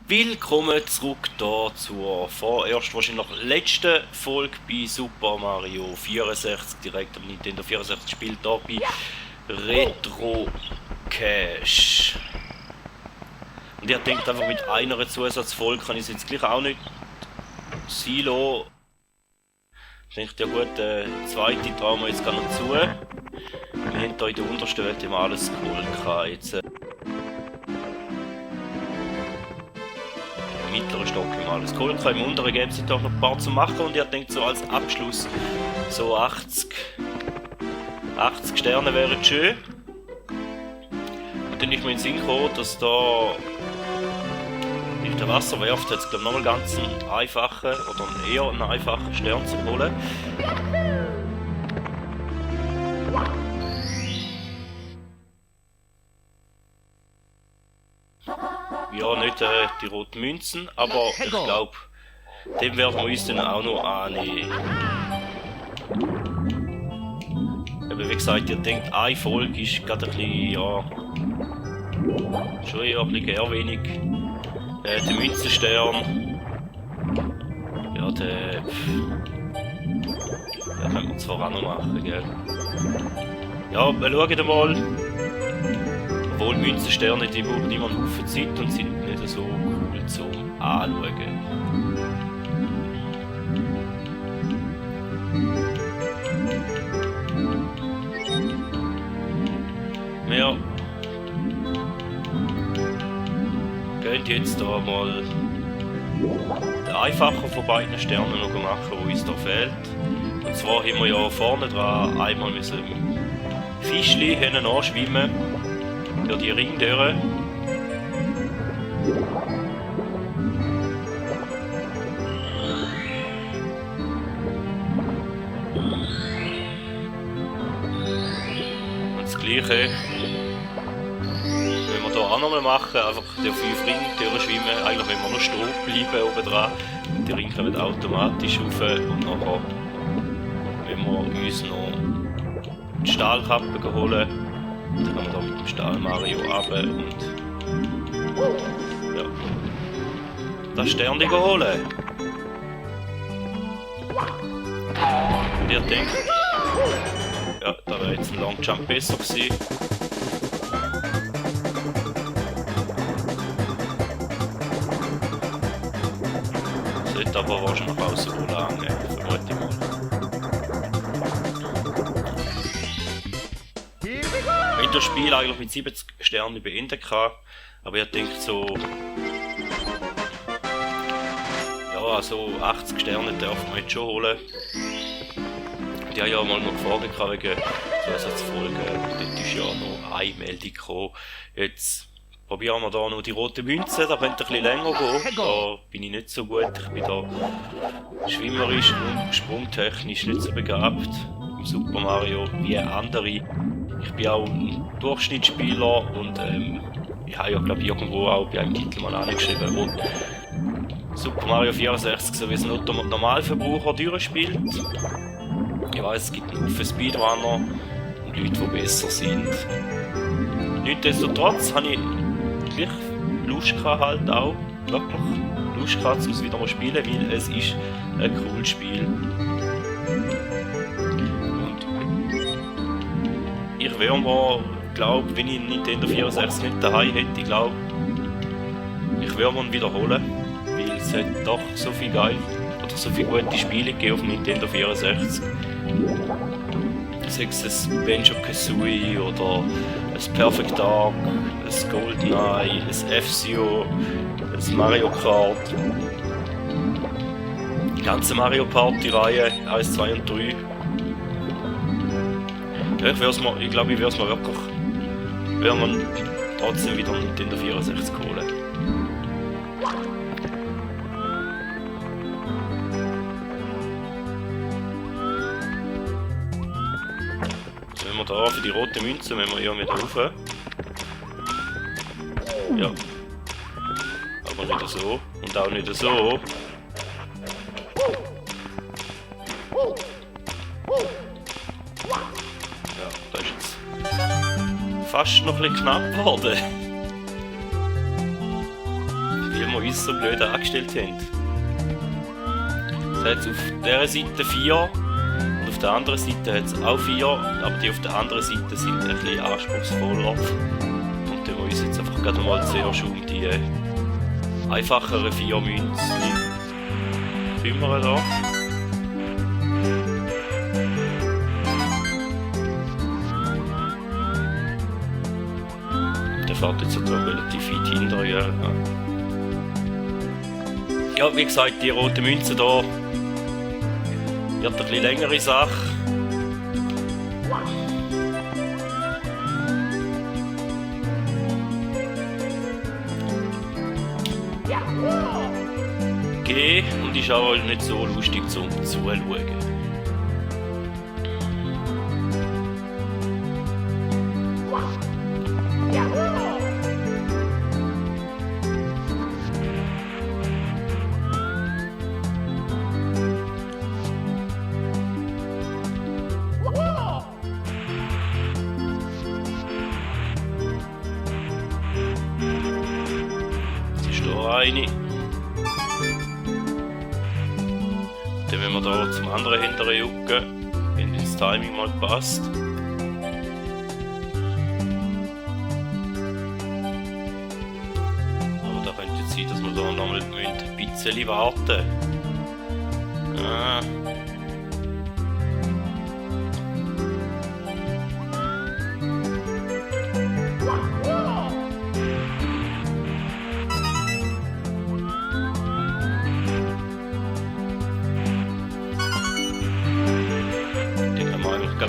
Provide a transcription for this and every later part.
Willkommen zurück da zur vorerst wahrscheinlich letzten Folge bei Super Mario 64, direkt am Nintendo 64 Spiel da bei Retro Cash. Und ihr denkt einfach, mit einer Zusatzfolge kann ich es jetzt gleich auch nicht silo. Ich denke, ja gut, zweite trauen wir jetzt gar noch zu. Wir haben hier in der untersten Welt immer alles geholt. Jetzt im mittleren Stock immer alles geholt. Im unteren gibt es doch noch ein paar zu machen und ihr denkt so als Abschluss so 80 Sterne wären schön. Und dann ist mir in den Sinn gekommen, dass da durch den Wasser werft jetzt glaube ich nochmal ganz einen einfachen oder eher einen einfachen Stern zu holen. Ja, nicht die roten Münzen, aber ich glaube, dem werden wir uns dann auch noch annehmen. Aber wie gesagt, ihr denkt, eine Folge ist gerade ein bisschen, ja, schon eher ein bisschen eher wenig. Der Münzenstern, ja, den können wir zwar auch noch machen, gell. Ja, wir schauen mal. Obwohl Münzensterne, die brauchen immer einen Haufen Zeit und sind nicht so cool zum Anschauen. Wir gehen jetzt da mal den einfachen von beiden Sternen noch machen, wo uns da fehlt. Und zwar haben wir ja vorne dran einmal mit so einem Fischli hinten anschwimmen. Durch die Ringtüren. Und das Gleiche wenn wir hier auch nochmal machen, einfach die 5 Ringtüren schwimmen, eigentlich wenn wir noch stehen bleiben oben dran. Die Ringe kommen automatisch rauf und nachher wenn wir uns noch die Stahlkappe holen. Dann können wir da mit dem Stahl Mario runter und ja, das Sternchen holen. Und ihr denkt, ja, da wäre jetzt ein Long Jump besser gewesen. Sollte aber wahrscheinlich auch so lange, vermute ich mal. Das Spiel eigentlich mit 70 Sternen beenden kann, aber ihr denkt so, ja, so 80 Sterne dürfen wir jetzt schon holen. Die haben ja mal noch gefragt wegen Zusatzfolgen, dort ist ja noch eine Meldung gekommen. Jetzt probieren wir da noch die rote Münze, da könnte ein bisschen länger gehen, da bin ich nicht so gut, ich bin da schwimmerisch und sprungtechnisch nicht so begabt im Super Mario wie andere. Ich bin auch ein Durchschnittsspieler und ich habe ja glaube irgendwo auch bei einem Titel mal angeschrieben, wo Super Mario 64 so wie es ein Normalverbraucher durchspielt. Ich weiss, es gibt einen Haufen Speedrunner und Leute, die besser sind. Nichtsdestotrotz habe ich gleich Lust gehabt, halt auch, wirklich Lust gehabt, um es wieder mal zu spielen, weil es ist ein cooles Spiel. Ich wäre mir, glaube, wenn ich Nintendo 64 nicht daheim hätte, ich glaube, ich würde mir wiederholen, weil es hat doch so viel geil oder so viele gute Spiele gegeben auf Nintendo 64. Sei es ein Banjo-Kazooie oder ein Perfect Dark, ein GoldenEye, ein F-Zero, ein Mario Kart, die ganze Mario Party-Reihe 1, 2 und 3. Ja, ich glaube, ich würde es mir wirklich, wenn man trotzdem wieder einen Nintendo 64 holen. Also wenn wir da für die rote Münze, wenn wir hier wieder rauf. Ja. Aber nicht so und auch nicht so. Da ist jetzt fast noch ein bisschen knapp geworden. weil wir uns so blöd angestellt haben. Es hat auf dieser Seite 4 und auf der anderen Seite hat es auch 4, aber die auf der anderen Seite sind ein bisschen anspruchsvoller. Und da wir uns jetzt einfach gerade mal zuerst um die einfachere 4 Münzen kümmern da. Der fährt jetzt sogar relativ weit hinter, ja. Ja, wie gesagt, die rote Münze da wird eine bisschen längere Sache. G und ist auch nicht so lustig zum Zuschauen. Jetzt ist da eine. Dann wenn wir da zum anderen hinteren jucken, wenn das Timing mal passt. Aber da könnte jetzt sein, dass wir da nochmal ein bisschen warten. Ah.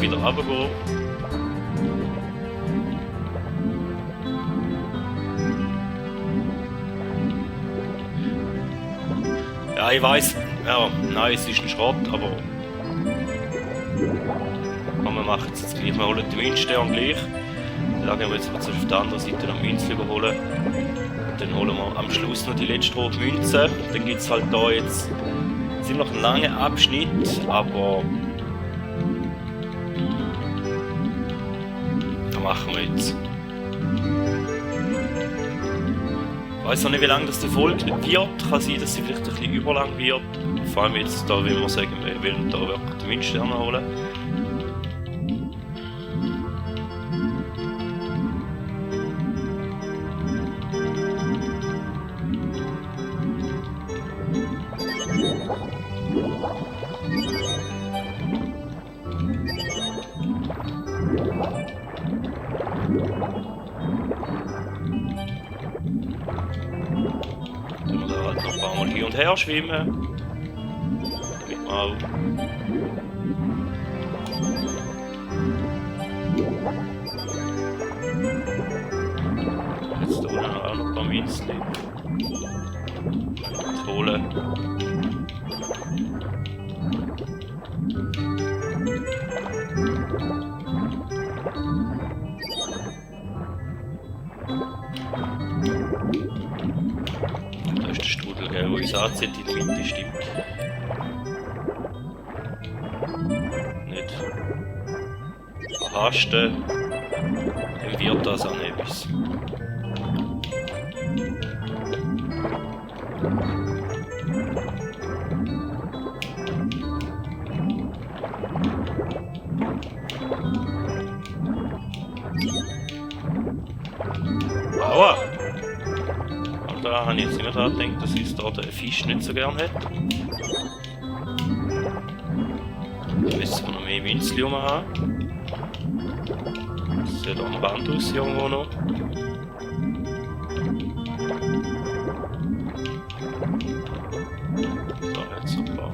Wieder runtergehen. Ja, ich weiss, ja, nein, es ist ein Schrott, aber wir machen es jetzt gleich. Wir holen den Münzstern gleich. Dann gehen wir jetzt auf der anderen Seite noch Münzen holen. Und dann holen wir am Schluss noch die letzte rote Münze. Dann gibt es halt da jetzt ziemlich einen langen Abschnitt, aber machen wir jetzt. Ich weiss noch nicht, wie lange das die Folge wird. Kann sein, dass sie vielleicht ein bisschen überlang wird. Vor allem jetzt, da will man sagen, wir wollen da wirklich den Münzstern holen. Dann müssen wir da halt noch ein paar Mal hin und her schwimmen. Damit wir auch jetzt da unten auch noch ein paar Münzen holen. Da ist der Strudel, der uns anzieht, in der Mitte stimmt. Nicht verhasten, dann wird das auch etwas. Aua! Und da habe ich jetzt nicht dran gedacht, dass uns da der Fisch nicht so gern hat. Jetzt müssen wir noch mehr Münzli haben. Das sieht am Rand aus irgendwo noch. So, jetzt ein paar.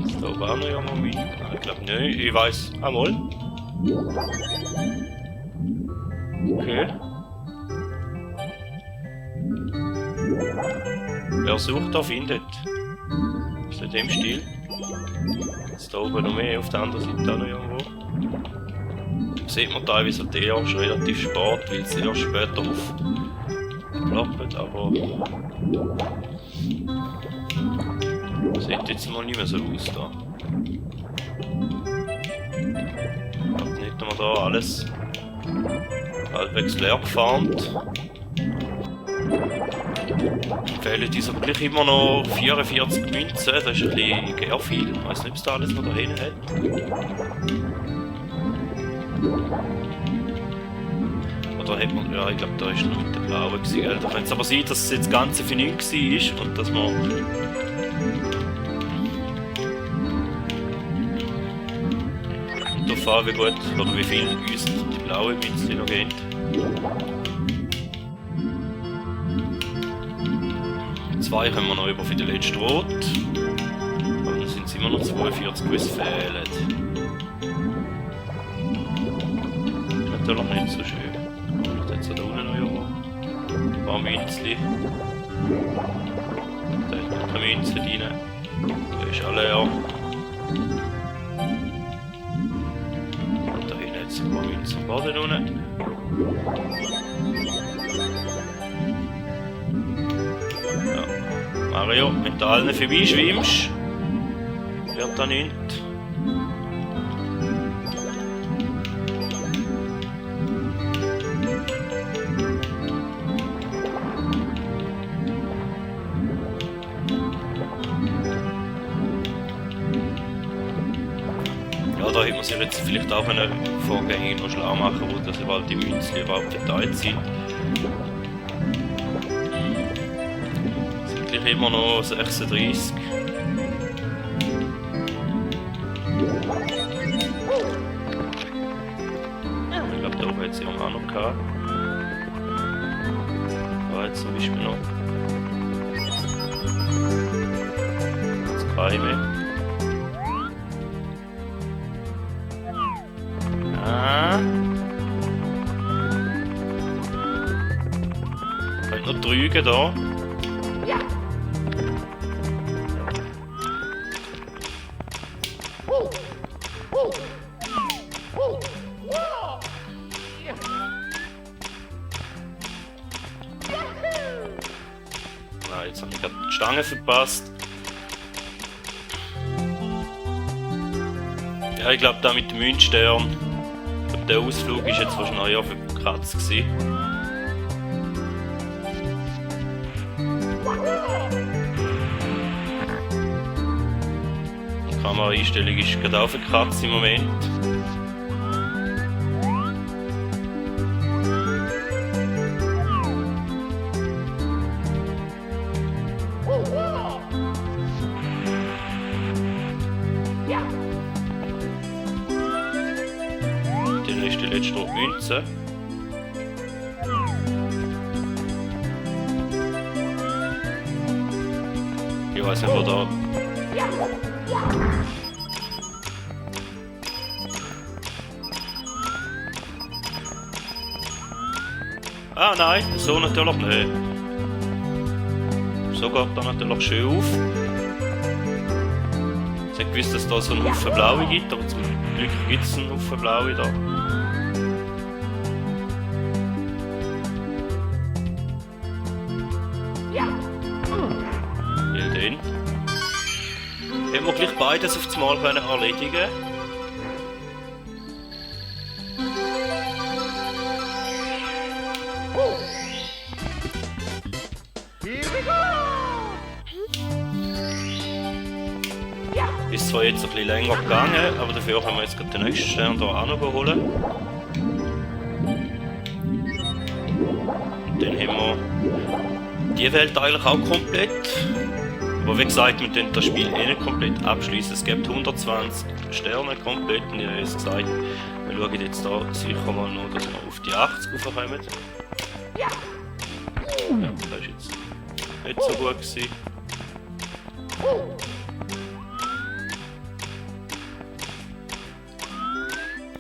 Ist da oben auch noch jemand mit? Nein, ich glaube nicht. Ich weiss. Einmal. Okay. Wer sucht, der findet. Ist in dem Stil. Jetzt da oben noch mehr, auf der anderen Seite auch noch irgendwo. Da sieht man teilweise die erst relativ spät, weil es erst später aufklappt, aber... So, Sieht jetzt mal nicht mehr so aus da. Nicht wir da alles halbwegs leer gefarmt. Fehlen uns aber gleich immer noch 44 Münzen, das ist ein bisschen gar viel. Ich weiss nicht, ob es da alles noch da hinten hat. Oder hat man, ja, ich glaube, da ist noch mit der blauen gewesen, gell? Da könnte es aber sein, dass es jetzt das Ganze für nichts war und dass man... Und darauf an, wie gut oder wie viel uns die blaue Münze noch geben. Zwei können wir noch über für den letzten Rot. Aber dann sind es immer noch 42, die es fehlen. Ist natürlich nicht so schön. Vielleicht hat es da unten noch ein paar Münzli. Da ist noch keine Münzli rein. Da ist alle leer. Und da hinten hat es ein paar Münzen am Boden unten. Mario, wenn du allen vorbeischwimmst, wird da nichts. Ja, da hätte man sich jetzt vielleicht auch vorgängig noch schlau machen, wo das überhaupt die Münzen überhaupt verteilt sind. Immer noch 36. Ich glaube, da oben hat es auch noch gehabt. Da jetzt zum Beispiel noch. Jetzt keine mehr. Könnte noch trügen da. Jetzt habe ich gerade die Stange verpasst. Ja, ich glaube, da mit dem Münzstern. Der Ausflug ist jetzt wahrscheinlich auch verkratzt gewesen. Die Kameraeinstellung ist gerade auch verkratzt im Moment. Dann ist die letzte Münze. Ich weiß nicht, wo da... Ah nein, so natürlich nicht. So geht er natürlich schön auf. Ich habe gewusst, dass es da so einen Haufen Blaue gibt, aber zum Glück gibt es einen Haufen Blaue da. Weil den. Hätten wir gleich beides auf das Mal erledigen können. Ist zwar jetzt ein bisschen länger gegangen, aber dafür können wir jetzt den nächsten Stern hier auch noch holen. Und dann haben wir die Welt eigentlich auch komplett. Aber wie gesagt, wir können das Spiel eh nicht komplett abschließen. Es gibt 120 Sterne komplett und ich habe jetzt gesagt, wir schauen jetzt da sicher mal noch, dass wir auf die 80 raufkommen. Ja, das ist jetzt nicht so gut gewesen.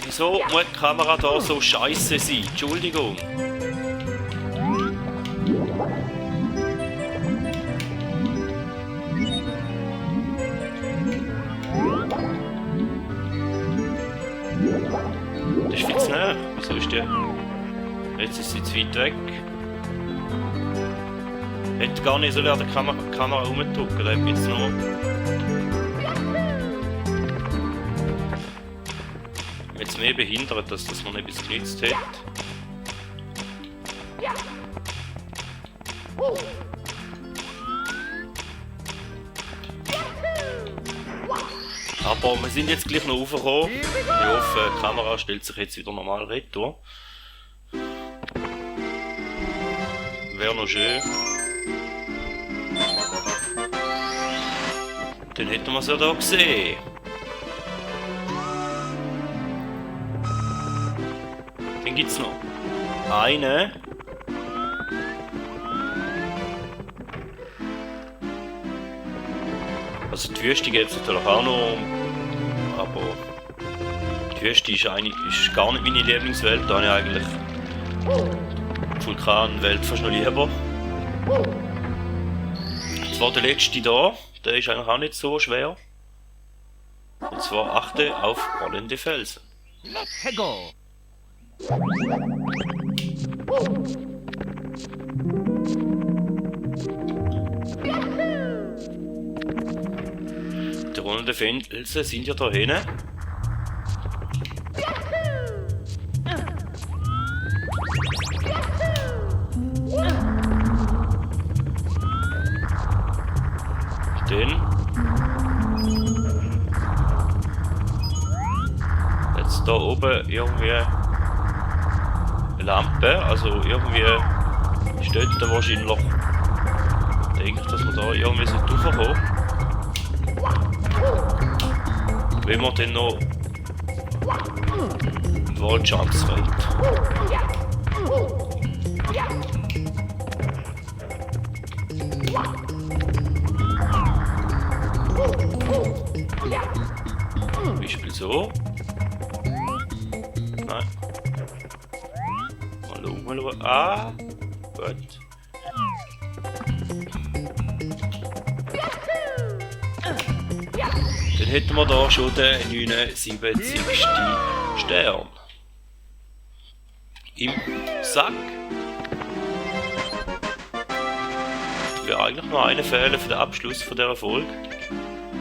Wieso muss die Kamera da so scheiße sein? Entschuldigung. Das ist viel zu nah. Wieso ist die? Jetzt ist sie zu weit weg. Hätte gar nicht so an der Kamera rumdrücken, da habe ich jetzt noch jetzt mehr behindert, dass das man etwas genützt hat. Aber wir sind jetzt gleich noch raufgekommen. Ich hoffe, die Kamera stellt sich jetzt wieder normal retour. Wäre noch schön. Dann hätten wir es ja da gesehen. Dann gibt es noch eine. Also die Wüste gibt es natürlich auch noch, aber die Wüste ist gar nicht meine Lieblingswelt. Da habe ich eigentlich die Vulkanwelt fast noch lieber. Zwar der letzte da, der ist eigentlich auch nicht so schwer. Und zwar achte auf rollende Felsen. Let's go! Die rollenden Felsen sind ja da hinten. Dann jetzt da oben irgendwie eine Lampe, also irgendwie steht da wahrscheinlich, denke ich, dass man da irgendwie so raufkommen. Wenn man dann noch Wallchance fällt. Beispiel so. Nein. Mal schauen. Ah, gut. Dann hätten wir da schon den 79. Stern. Im Sack. Es wäre eigentlich noch eine fehlen für den Abschluss von dieser Folge.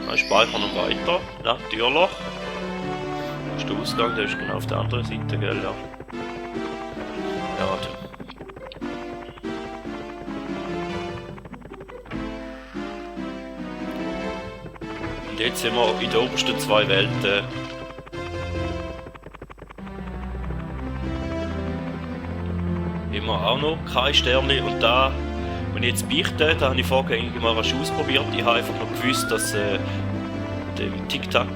Dann speichern wir weiter. Natürlich. Das ist der Ausgang, der ist genau auf der anderen Seite, gell? Ja, dann. Und jetzt sind wir in den obersten zwei Welten. Immer auch noch kein Sternchen und da, wenn ich jetzt beichte, da habe ich vorgängig mal rasch ausprobiert. Ich habe einfach noch gewusst, dass dem Tic-Tac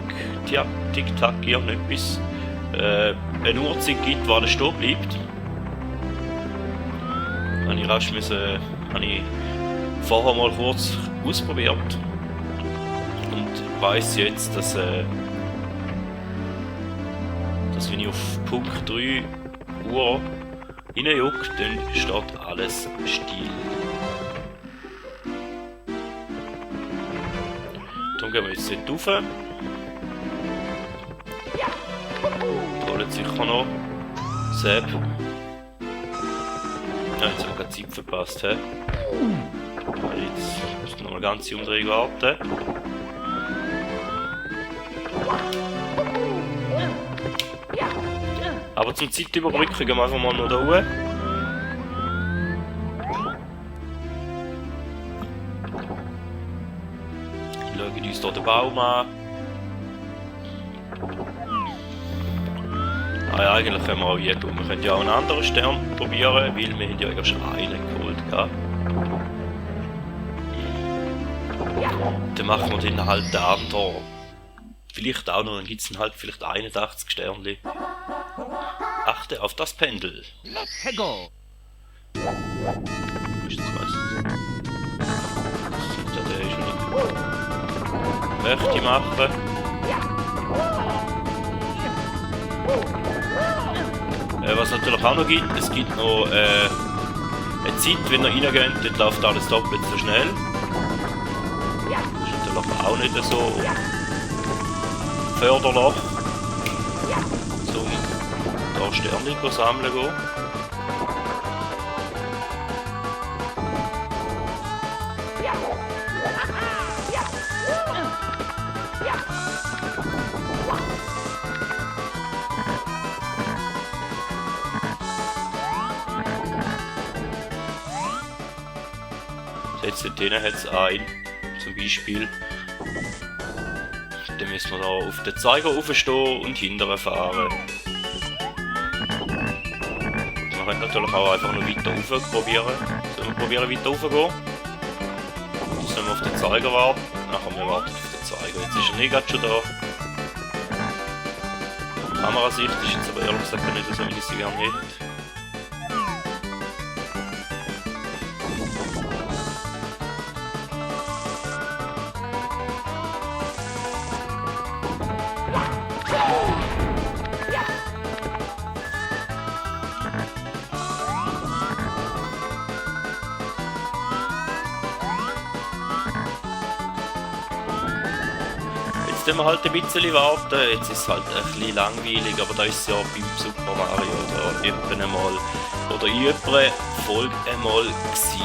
irgendetwas eine Uhrzeit gibt, wo er stehen bleibt. Habe ich rasch habe ich vorher mal kurz ausprobiert und weiss jetzt, dass wenn ich auf Punkt 3 Uhr reinjuckt, dann steht alles still. Dann gehen wir jetzt dort rauf. Da holt sicher noch Sepp. Ja, jetzt haben wir keine Zeit verpasst. He? Jetzt müssen wir noch eine ganze Umdrehung warten. Aber zum Zeitüberbrücken gehen wir einfach mal noch da hoch. Schauen uns hier den Baum an. Ah ja, eigentlich können wir auch hier tun. Wir können ja auch einen anderen Stern probieren, weil wir haben ja erst einen geholt gehabt. Dann machen wir den halt den anderen. Vielleicht auch noch, dann gibt es halt vielleicht 81 Sternchen. Achte auf das Pendel. Let's go! Ist das meistens? Der ist nicht. Möchte ich machen. Was es natürlich auch noch gibt, es gibt noch eine Zeit, wenn ihr reingeht, dann läuft alles doppelt so schnell. Das ist natürlich auch nicht so förderlich, um da Sterne sammeln zu gehen. Jetzt denen hat es einen, zum Beispiel. Dann müssen wir da auf den Zeiger aufstehen und hinterher fahren. Man könnte natürlich auch einfach noch weiter rauf probieren. Sollen wir probieren weiter raufgehen? Dann sollen wir auf den Zeiger warten. Nachher wir warten auf den Zeiger. Jetzt ist er nicht gerade schon da. Die Kamerasicht ist jetzt aber ehrlich gesagt nicht so, wie ich sie gerne hätte. Jetzt müssen wir halt ein bisschen warten, jetzt ist es halt ein bisschen langweilig, aber da ist es ja beim Super Mario oder irgendwann einmal oder in jeder Folge einmal gewesen.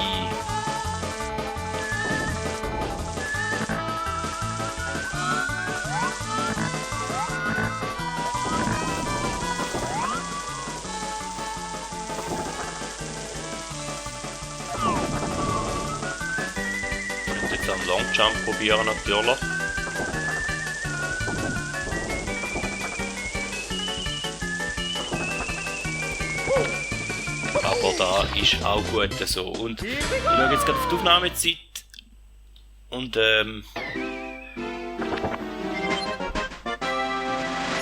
Ich könnte jetzt einen Longjump probieren natürlich. Aber da ist auch gut so. Und ich schaue jetzt gerade auf die Aufnahmezeit. Und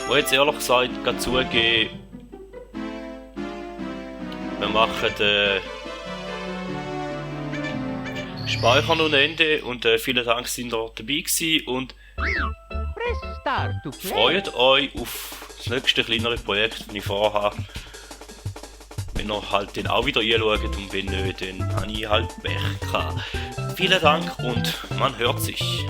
wo jetzt ehrlich gesagt gerade zugeben, wir machen Speichern und Ende und vielen Dank, sind ihr dabei gewesen und Press start to play. freut euch auf das nächste kleinere Projekt, das ich vorhabe. Wenn ihr halt den auch wieder einschaut und wenn nicht, dann habe ich halt Pech gehabt. Vielen Dank und man hört sich.